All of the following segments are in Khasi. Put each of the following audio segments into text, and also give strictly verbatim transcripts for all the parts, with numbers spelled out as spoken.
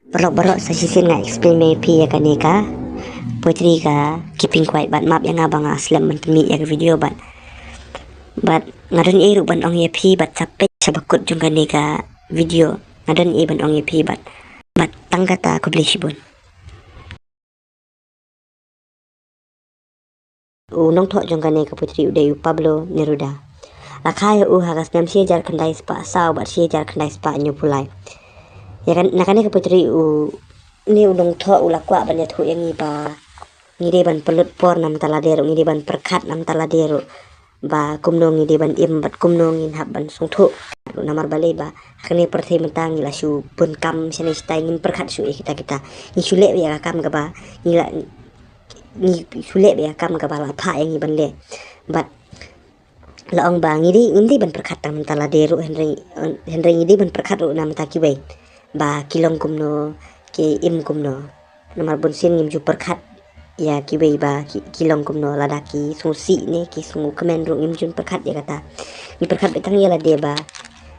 Baroh baroh sa shisien nga explain ma phi ïa kane ka poetry ka Keeping Quiet, bad map ïa nga ba nga slem ban pynmih ïa ka video, bad bad nga don ei ruh ban ong ïa phi, bad sa peit sha bakut jong kane ka video, nga don ei ban ong ïa phi, bad bad tang kata, khublei shibun. U nongthoh jong kane ka poetry u dei u Pablo Neruda. La kha ïa u ha ka snem shi hajar khyndai spah saw bad shi hajar khyndai spah hynñiewphew lai. Ïa kan, na kane ka poetry u, ne u nongthoh u la kwah ban ïathuh ïa ngi ba ngi dei ban pynlut por na bynta lade ruh, ngi dei ban pyrkhat na bynta lade ruh, ba kumno ngi dei ban im bad kumno ngin hap ban sngewthuh. Namar balei ba ha kane pyrthei mynta ngi la shu bun kam shane shatai, ngim pyrkhat shuh ïa kita kita. Ngi shu leh ïa ka kam kaba ngi la, ngi shu leh ïa ka kam kaba la phah ïa ngi ban leh. Bad la ong ba ngi dei, ngim dei ban pyrkhat tang na bynta lade ruh, hynrei hynrei ngi dei ban pyrkhat ruh na bynta kiwei, ba ki long kumno, ki im kumno. Namar bun sien ngim ju pyrkhat ïa kiwei ba ki, ki long kumno, lada ki sngewsih ne ki sngewkmen ruh ngim ju pyrkhat ïa kata. Ngi pyrkhat beit tang ïa lade ba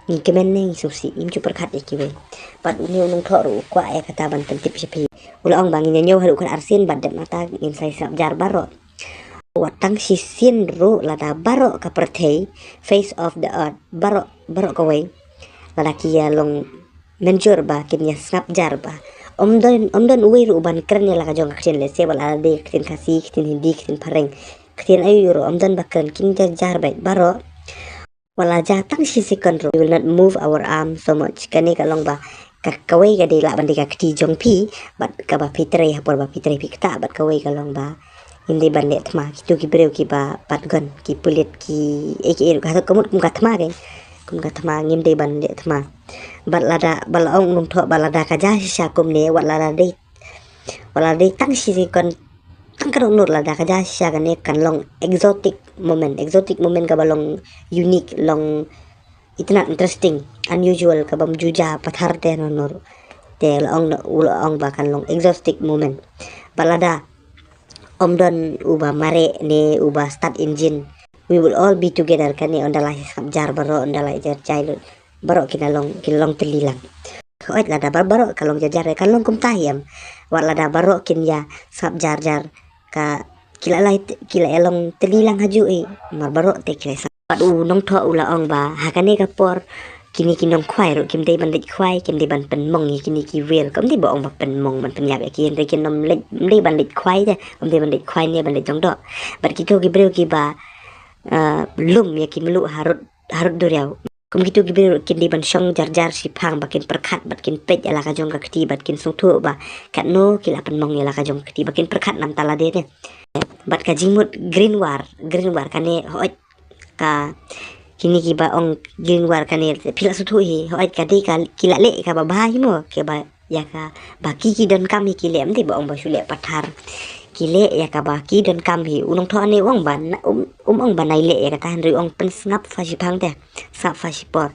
ngi kmen ne ngi sngewsih, ngim ju pyrkhat ïa kiwei. Bad une u nongthoh ruh u kwah ïa kata ban pyntip sha phi. U la ong ba ngin ïa ñiew haduh khatar sien bad dep nangta ngin sa ïa sngap jar baroh. Wat tang shisien ruh lada baroh ka pyrthei, face of the earth, baroh, baroh kawei, lada ki ïa long mynjur ba kin ïa sngap jar ba ym don, ym don uwei ruh uban kren ïa la ka jong ka ktien, lehse wat la dei ka ktien Khasi, ktien Hindi, ktien phareng, ktien aïu ruh ym don ba kren, kin jar jar beit baroh. Wat la jar tang shi second ruh, we will not move our arm so much. Kane ka long ba ka, kawei ka dei lah ban dei ka kti jong phi, bad kaba phi trei ha por ba phi trei phi ktah, bad kawei ka long ba ngim dei ban leh thma. Kitu ki briew kiba pat gon, ki pulit, ki ei ki ei ruh, ka, ka mut kum ka thma, ka kum ka thma, ngim dei ban leh thma. Bad lada, ba la ong u nongthoh ba lada ka ja shisha kumne, wat lada dei, wat la dei tang shi second, tang ka dohnud, lada ka ja shisha kane kan long exotic moment. Exotic moment kaba long unique, long itynnad, interesting, unusual, kaba ym ju ja pathar te hano hano ruh. Te la ong, u la ong ba kan long exotic moment. Bad lada ym don uba mareh ne uba start engine, we will all be together. Kane ynda la sngap jar baroh, ynda la jar jai lut, baroh kin long, kin long tylli lang. Hooid, lada bar, baroh ka long jar jar, kan long kumta hi em. Wat lada baroh kin ïa sngap jar jar, ka, ki la lai, ki la ïa long tylli lang ha ju i, mar baroh te ki la sngap. Bad u nongthoh u la ong ba ha kane ka por kine ki nongkhwai ruh kim dei ban leit khwai, kim dei ban pynmong ïa kine ki whale. Kam dei ba ong ba pynmong ban pynïap ïa ki, hynrei kin ym leit, ym dei ban leit khwai te, ym dei ban leit khwai ne ban leit jong doh. Bad kito ki briew kiba, ah, lum ïa ki mluh harud, harud duriaw, kum kito ki briew ruh kin dei ban shong jar jar shiphang ba kin pyrkhat bad kin peit ïa la ka jong ka kti bad kin sngewthuh ba katno ki la pynmong ïa la ka jong ka kti, ba kin pyrkhat na bynta lade te. Bad ka jingmut green war, green war kane, hooid, ka, kine kiba ong green war kane, phi la sngewthuh hi, hooid, ka dei ka, ki la leh kaba bha hi mo, kaba ïa kaba ki, ki donkam hi ki leh, ym dei ba ong ba shu leh pathar. Ki leh ïa kaba ki donkam hi. U nongthoh ne u ong ba na, um, um ong ba nai leh ïa kata, hynrei u ong pynsngap pha shiphang te, sngap pha shipor,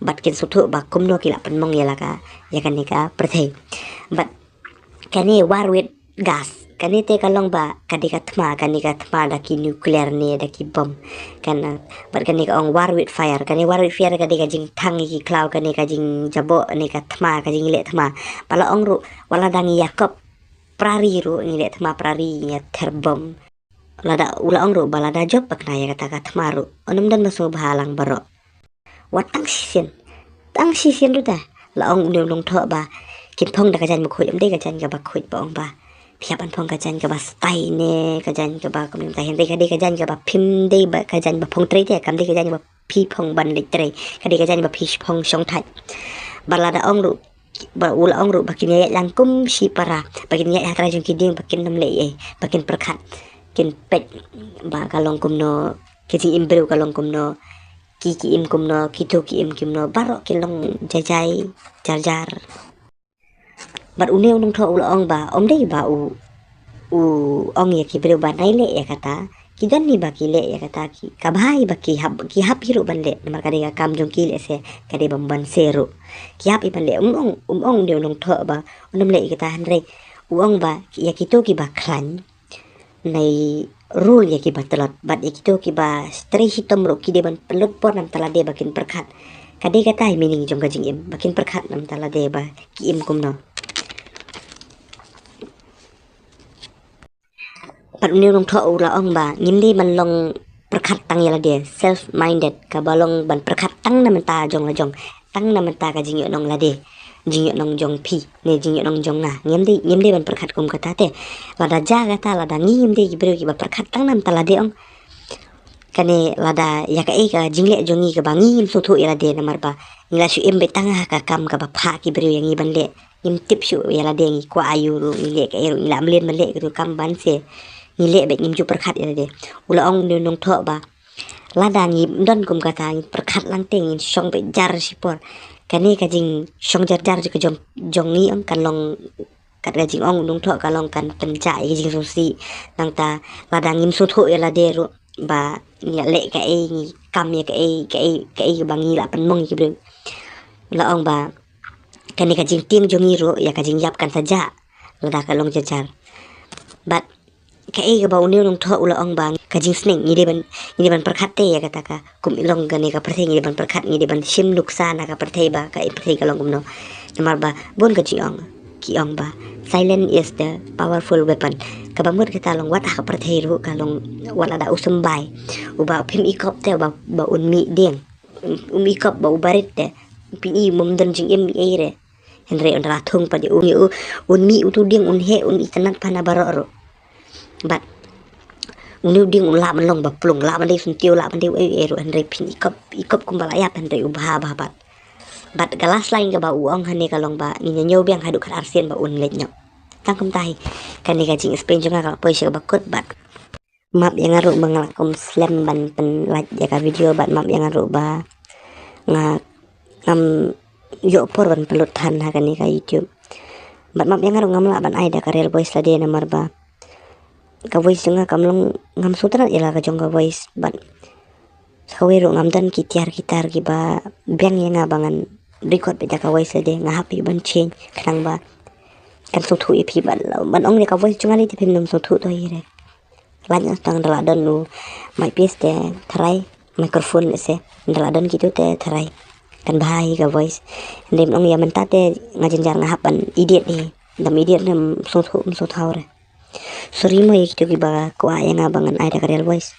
bad kin sngewthuh ba kumno ki la pynmong ïa la ka, ïa kane ka pyrthei. Bad kane war with gas, kane te ka long ba ka dei ka thma, kane ka thma da ki nuclear ne da ki bom. Kan, ah, bad kane ka ong war with fire, kane war with fire ka dei ka jingthang ïa ki khlaw, kane ka jingjaboh ne ka thma, ka jingleh thma. Ba la ong ruh, wat la dang ïa kop pra ri ruh ngi leh thma pra ri, ngi ïa ther bom. Lada, u la ong ruh ba lada jop ba khnai ïa kata ka thma ruh, un ym don ba sngewbha lang baroh. Wat tang shisien, tang shisien ruh te la ong une u nongthoh ba kin phong da ka jaiñ ba khuid, ym dei ka jaiñ kaba khuid, ba ong ba phi hap ban phong ka jaiñ kaba stai ne ka jaiñ kaba kumne, hynrei ka dei ka jaiñ kaba phim dei ba ka jaiñ ba phong trei te, kam dei ka jaiñ ba phi phong ban leit trei, ka dei ka jaiñ ba phi phong shong thait. Bad lada ong ruh, ba u la ong ruh ba kin ïaid lang kum shi para, ba kin ïaid ha trai jong ki dieng, ba kin ym leh ei, ba kin pyrkhat, kin peit ba ka long kumno, ka jingim briew ka long kumno, ki, ki im kumno, kito ki im kumno, baroh kin long jai jai, jar jar. Bad une u nongthoh u la ong ba ym dei ba u, u ong ïa ki briew ba nai leh ïa kata, ki don hi ba ki leh ïa kata, ki, ka bha hi ba ki hap, ki hap hi ruh ban leh, namar ka dei ka kam jong ki, lehse ka dei bym ban se ruh, ki hap hi ban leh. Um ong, um ong une u nongthoh ba un ym leh ïa kata, hynrei u ong ba ïa kito kiba khlaiñ, nai rule ïa kiba tlot, bad ïa kito kiba trei shitom ruh ki dei ban pynlut por na bynta lade ba kin pyrkhat. Ka dei kata hi meaning jong ka jingim, ba kin pyrkhat na bynta lade ba ki im kumno. Pat une u nongthoh u la ong ba ngim dei ban long pyrkhat tang ïa lade, self minded, kaba long ban pyrkhat tang na bynta jong la jong, tang na bynta ka jingïohnong lade, jingïohnong jong phi ne jingïohnong jong nga. Ngim dei, ngim dei ban pyrkhat kum kata te. Lada jia kata, lada ngi ngim dei ki briew kiba pyrkhat tang na bynta lade, ong, kane lada ïa kaei ka jingleh jong ngi kaba ngi ngim sngewthuh ïa lade, namar ba ngi la shu im beit tang ha ka kam kaba phah ki briew ïa ngi ban leh. Ngim tip shuh ïa lade, ngi kwah aiu ruh, ngi leh kaei ruh, ngi la mlien ban leh katu ka kam ban se ngi leh beit, ngim ju pyrkhat ïa lade. U la ong une u nongthoh ba lada ngim don kum kata, ngi pyrkhat lang te, ngin shong beit jar shipor. Kane ka jingshong jar jar jong ka jong, jong ngi, ong, kan long, kat ka jingong u nongthoh, ka long kan pynjah ïa ka jingsngewsih. Nangta lada ngim sngewthuh ïa lade ruh ba ngi leh kaei, ngi kam ïa kaei, kaei, kaei ba ngi la pynmong ïa ki briew. La ong ba kane ka jingtieng jong ngi ruh ïa ka jingïap kan sa jah lada ka long jar jar. Bad kaei kaba une u nongthoh u la ong ba ka jingsneng, ngi dei ban, ngi dei ban pyrkhat te ïa kata ka, kum i long kane ka pyrthei, ngi dei ban pyrkhat, ngi dei ban shim nuksa na ka pyrthei ba ka i pyrthei ka long kumno. Namar ba bun ka jingong ki ong ba silence is the powerful weapon. Kaba mut kata long wat ha ka pyrthei ruh ka long, wat lada u symbai uba phim ikop te ba, ba un mih dieng, um ikop ba u barit te, phin i mum don jingim ei re. Hynrei ynda la thung pat ïa u, un mih utu dieng, un heh, un itynnad pat na baroh ruh. Bad une u dieng un lah ban long ba plung, lah ban dei syntiew, lah ban dei ei ei ruh, hynrei phin ikop, ikop kumba la ïap, hynrei u bha bha pat. Bad ka last line kaba u ong hangne ka long ba ngin ïa ñiew biang haduh khat arsien ba un leit noh. Tang kumta hi, kane ka jingexplain jong nga ka la poi sha kaba kut bad map ïa nga ruh ba nga la kum slem ban pynlait ïa ka video, bad map ïa nga ruh ba nga ngam ïoh por ban pynlut than ha kane ka YouTube. Bad map ïa nga ruh ngam lah ban ai da ka real voice lade, namar ba ka voice jong nga kam long, ngam sngewtynnat ïa la ka jong ka voice. Bad sa kawei ruh ngam don ki tiar ki tar kiba biang ïa nga ba ngan record beit da ka voice lade, nga hap hi ban change khnang ba kan sngewthuh ïa phi. Bad ban ong ïa ka voice jong nga lei te phim nym sngewthuh to hi re. Lait noh tang, ynda la don u mouthpiece te tharai, microphone se, ynda la don kitu te tharai, kan bha hi ka voice. Hynrei ym ong ïa mynta te, nga jynjar nga hap ban edit hi. Dam edit ne ym sngewthuh, ym sngewthaw re. Sorry mo ïa kitu kiba kwah ïa nga ba ngan ai da ka real voice.